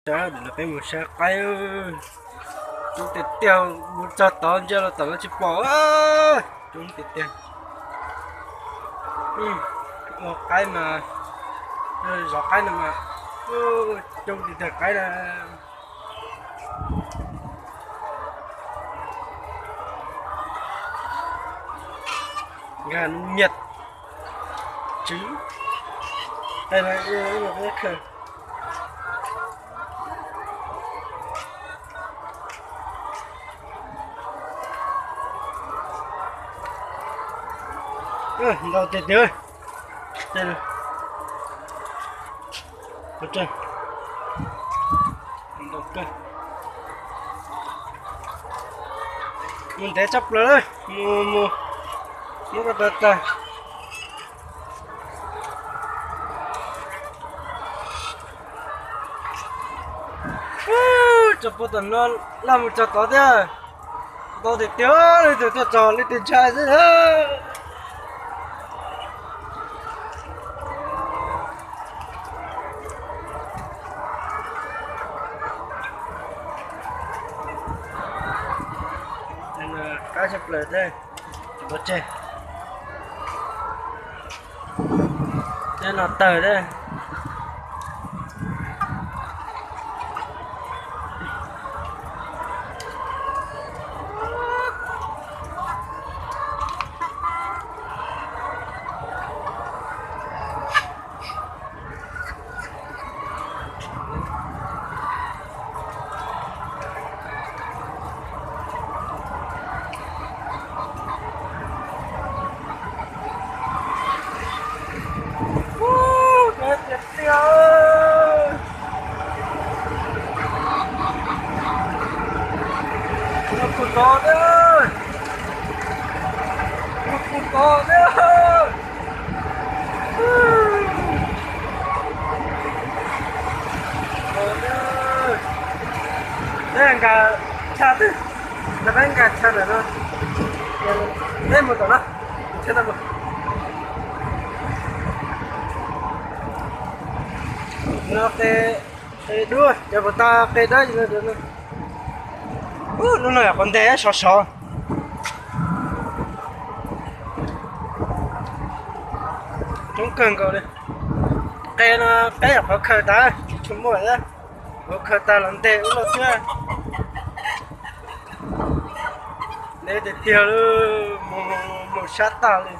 Sawv daws peb mus saib qaib. Coob tiag tiag, mus txog tod ntsia los tom no tsis pom. Coob tiag tiag. Ua qaib mas, zov qaib no mas, coob tiag tiag qaib na. Nkag nyiaj tswv, ntau tiag tiag. Mus ntev tshaj plaws, mus, mus, mus ko taw tag. Tso puag tom no laj mus txog tod thiab. Ntau tiag tiag, leej twg tuaj txog leej twg ntshai xwb na. Qab tshaj plaws thiab. Ua tseg, tej no tawg thiab. Tiag tiag, noj kuj tod thiab, noj kuj tod thiab. Peb nkag chaw twg, peb nkag chaw ntawm no, peb mus tom no, chaw no mus. No qe, qe duab, cov puas tau qe dawb no. Ub, lub no yog qhov ntej sov sov. Coob kawg nkaus li. Qe no peb yog qhov khaws tas, tsis tshua muaj, qhov khaws tas los nteg ub no thiab. Ntev tiag tiag li, mus sab tag li.